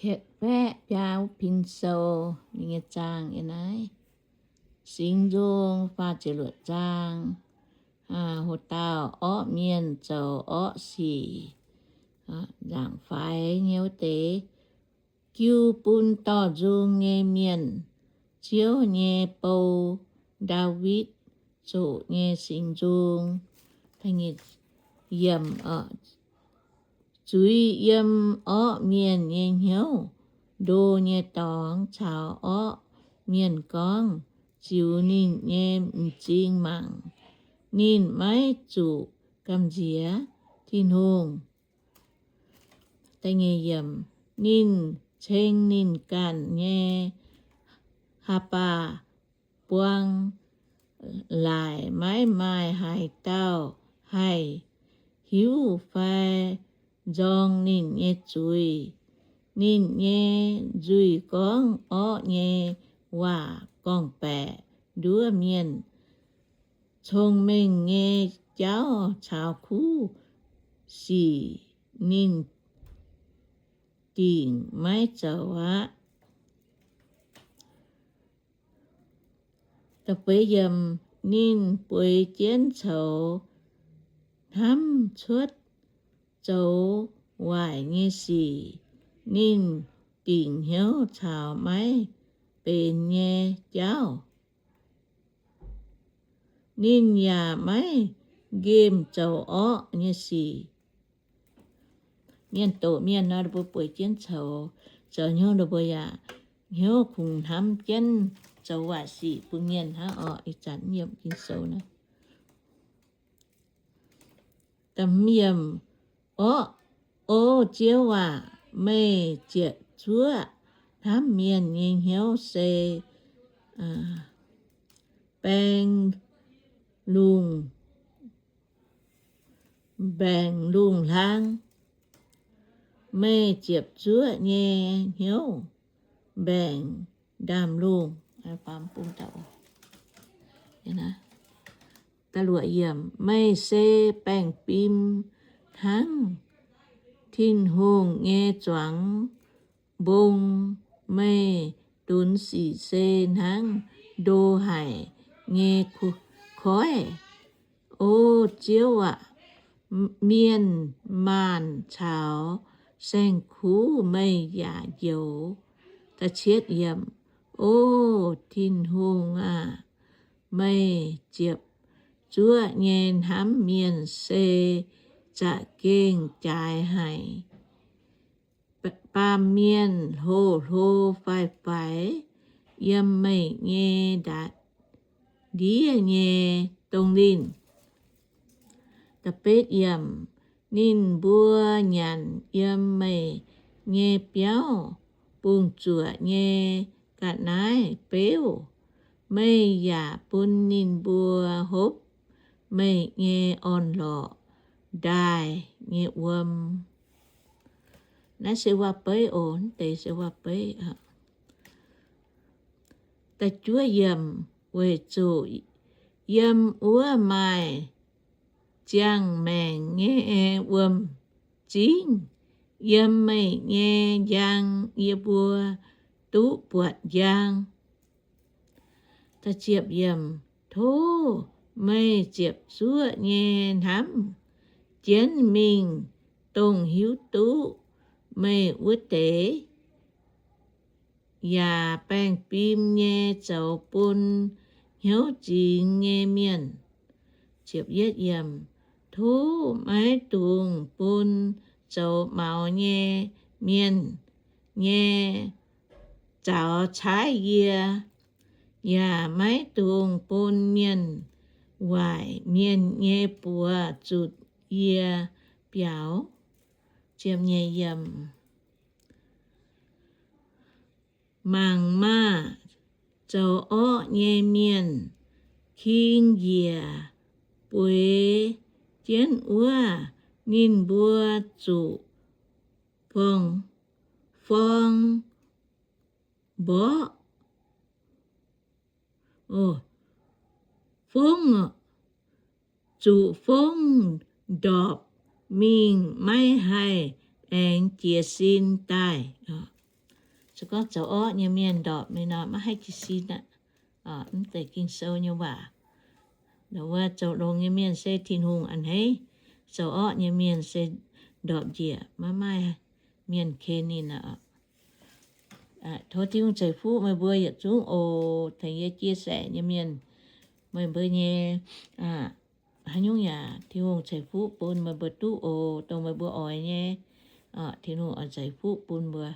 Kaeqv-baeqv biaa wuov pin sou, ninh nyei zaang yiem naaiv. Singx Nzung faah ziepc luoqc zaang, hoc dauh orqv mienh zoux orqv sic, nzaangc faix nyei wuov deix. Jiu bun dorh nzung nyei mienh, Ziouv nyei bou, Ndaawitv zoqc nyei singx nzung. Zuiz yiem orqv mienh nyei hnyouv, ndo nyei dorngx caux orqv mienh gorngv, ziux ninh nyei m'zing mangc. Ninh maiv zuqc gamh nziex Tin-Hungh. Ninh ceng ninh ganh nyei haaix baac buang laaic, maiv maaih haaix dauh haih hiuv fai nzorng ninh nyei zuiz. Ninh nyei nzuih gorngv orqv nyei waac gorngv-baeqc nduov mienh. Cong-mengh nyei jauv caux kuv sic ninh dingc maiv zoux aqv. Ninh bueix jienv coux hnamv cuotv zoux waaic nyei sic. Ninh dingc hnyouv caux maiv benx nyei jauv. Ninh yaac maiv nqemh zoux orqv nyei sic. Mienh doqc mienh nor, ninh mbuo bueix jienv coux, zoux hnyouv ninh mbuo yaac hnyouv kungx hnamv jienv zoux waaic sic bun mienh hnangv orqc. Ih zanc yiem Ging-Sou naaiv. Orqv, O Ziouv aac, meih ziepc zuoqv hnamv mienh nyei hnyouv se baeng lungh, mbaengc lungh hlang. Meih ziepc zuoqv nyei hnyouv mbaengc ndaamv-lungh. Meih se baengh fim hnangv Tin-Hungh nyei zuangx mbong. Meih dunx sic se hnangv ndo haic nyei koiv. O Ziouv aac, mienh maanc caux saeng-kuv meih yaac njoux. O Tin-Hungh aac, meih ziepc zuoqv nyei hnamv mienh se za'gengh jaaix haic. Baamh mienh hlo hlo faix-faix yiem meih nyei ndiev nyei dongh linh. Ninh mbuo nyanc yiem meih nyei biauv bungx-zuoqc nyei ga'naaiv beuv. Meih yaac bun ninh mbuo hopv meih nyei orn-lorqc ndaaih nyei wuom. Naaiv se waac-beiv oc. Deix se waac-beiv. Weic zuqc yiem wuov maaih ziangh maengc nyei wuom-zingv. Yiem meih nyei njang yie mbuo duqv buatc njang. Tov meih ziepc zuoqv nyei hnamv jienv mingh dongh hiuv duqv meih wuov deix, yaac baengh fim nyei zoux bun hnyouv zingx nyei mienh. Tov maiv dungx bun zoux maux nyei mienh nyei zaux caaiv yie, yaac maiv dungx bun mienh waaic mienh nyei buoz zutc yie biaux. Mangc maah! Zoux orqv nyei mienh king njiec bueix jienv wuov, ninh mbuo zuqc forng, forng mborqv, fongv, zuqc fongv ndorpc mingh, maiv haih aengx jiez sin daaih. Se gorngv zoux orqv nyei mienh ndorpc ninh nor maiv haih jiez sin aqv. Mv zeiz Ging-Sou nyei waac. Ndau wuov zoux longx nyei mienh se Tin-Hungh a'hneiv, zoux orqv nyei mienh se ndorpc njiec, maiv maaih mienh ken ninh aqv. Tov Tin-Hungh ceix fuqv meih mbuo yietc zungv oc. Tengx yie chia sẻ nyei mienh, meih mbuo nyei haaix nyungc yaac Tin-Hungh ceix fuqv bun meih mbuo duqv oc. Dongh meih mbuo oix nyei, Tin-Hungh oix ceix fuqv bun mbuo.